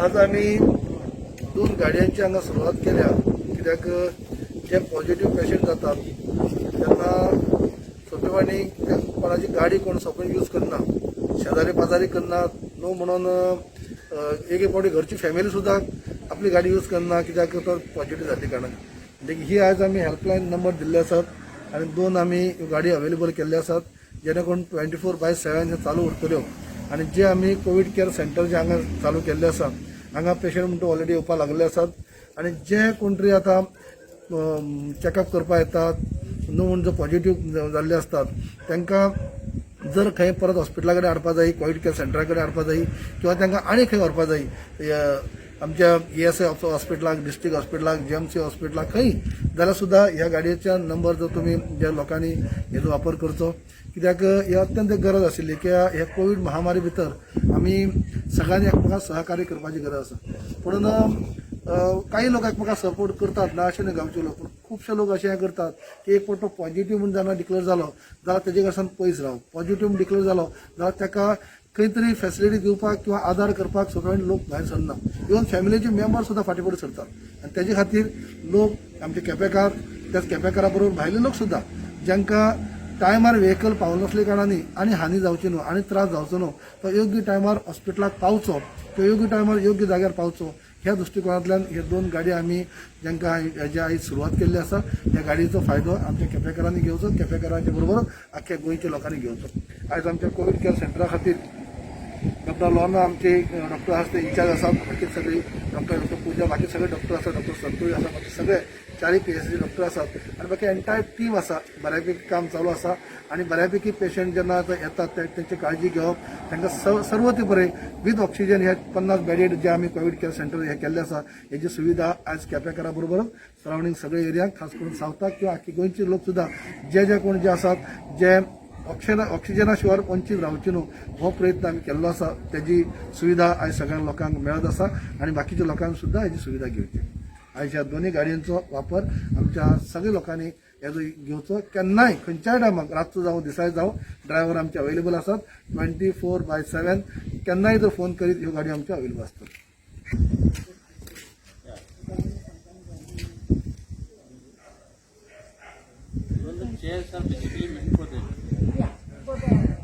आज आमी दोन गाडयांची हांगा सुरवात केल्या, कित्याक जे पॉझिटिव्ह पेशंट जातात तेन्ना सोंपेपणी कोणाची गाडी कोण सोंपें यूज करना, शेजारी पाजारी करना न्हू म्हणून एक एक फावटी घरची फॅमिली सुद्दां आपली गाडी यूज करना, कित्याक तो पॉझिटिव्ह जाल्ली कारणान. देखीक ही आयज आमी हेल्पलायन नंबर दिल्ले आसात आनी दोन आमी ह्यो गाडी अवेलेबल केल्ले आसात, जेणे करून 24/7 हे चालू उरतल्यो. आनी जे आमी कोवीड केअर सेंटर जे हांगा चालू केल्ले आसा, हांगा पेशंट म्हणटा ऑलरेडी येवपाक लागले आसात. आनी जे कोण तरी आतां चॅकअप करपाक येतात न्हू म्हूण जो पॉझिटिव्ह जाल्ले आसतात, तांकां जर खंय परत हॉस्पिटला कडेन हाडपा जाय, कोवीड केअर सेंटरा कडेन हाडपा जाय किंवा तांकां आनी खंय व्हरपा जाय, आमच्या ईएसआय हॉस्पिटलाक, डिस्ट्रिक्ट हॉस्पिटलाक, जीएमसी हॉस्पिटलाक खंय जाल्यार सुद्दां ह्या गाडयेच्या नंबर जर तुमी ज्या लोकांनी हेजो वापर करचो, कित्याक ही अत्यंत गरज आशिल्ली की ह्या कोवीड महामारी भितर आमी सगळ्यांनी एकमेकांक सहकार्य करपाची गरज आसा. पूण काही लोक एकमेकांक सपोर्ट करतात ना अशें न्हय गांवचे लोक, पूण खुबशे लोक अशें करतात की एक फावट तो पॉझिटिव्ह म्हूण जेन्ना डिक्लेअर जालो जाल्यार तेजे कडल्यान पयस राव. पॉझिटिव्ह म्हूण डिक्लेअर जालो जाल्यार ताका खंय तरी फॅसिलिटी दिवपाक किंवा आदार करपाक सगळे लोक भायर सरना. इवन फॅमिलीचे मेंबर सुद्दां फाटीं फुडें सरतात. आनी तेजे खातीर लोक आमचे केपेकार, त्याच केपेकारा बरोबर भायले लोक सुद्दां जांकां टायमार व्हेकल पावनासले कारणांनी आनी हानी जावची न्हू आनी त्रास जावचो न्हू, तो योग्य टायमार हॉस्पिटलाक पावचो किंवा योग्य टायमार योग्य जाग्यार पावचो, ह्या दृश्टिकोनांतल्यान हे दोन गाडी आमी जांकां हेजे आयज सुरवात केल्ली आसा. ह्या गाडयेचो फायदो आमच्या केपेकारांनी घेवचो, केपेकारांच्या बरोबर आख्ख्या गोंयच्या लोकांनी घेवचो. आयज आमच्या कोवीड केअर सेंटरा खातीर डॉक्टर लोना आमचे डॉक्टर आसा, ते इन्चार्ज आसात. बाकी सगळे डॉक्टर, डॉक्टर पूजा, बाकी सगळे डॉक्टर आसात, डॉक्टर संतोष आसा, बाकी सगळे चारय पीएचसी डॉक्टर आसात आनी बाकी एंटायर टीम आसा. बऱ्यापैकी काम चालू आसा आनी बऱ्यापैकी पेशंट जेन्ना आतां येतात तेंची काळजी घेवप, तांकां सर्व ते बरें विथ ऑक्सिजन हे 50 बेडेड जे आमी कोवीड केअर सेंटर हे केल्ले आसा, हेजी सुविधा आयज केपेकारा बरोबरच सरावंडींग सगळे एरियाक, खास करून सावथाक किंवा आख्खी गोंयचे लोक सुद्दां जे जे कोण जे आसात जे ऑक्सिजना शिवाय वंचीत रावचे न्हू, हो प्रयत्न आमी केल्लो आसा. तेजी सुविधा आयज सगळ्या लोकांक मेळत आसा आनी बाकीच्या लोकांक सुद्दां हेजी सुविधा घेवची. आयज ह्या दोनूय गाडयांचो वापर आमच्या सगळ्या लोकांनी हेजो घेवचो. केन्नाय खंयच्याय टायमाक, रातचो जावं दिसाय जावं, ड्रायव्हर आमचे अवेलेबल आसात. 24/7 केन्नाय जर फोन करीत ह्यो गाडयो आमच्यो अवेलेबल आसतात. Well, the chairs are basically meant for them. Yeah, for the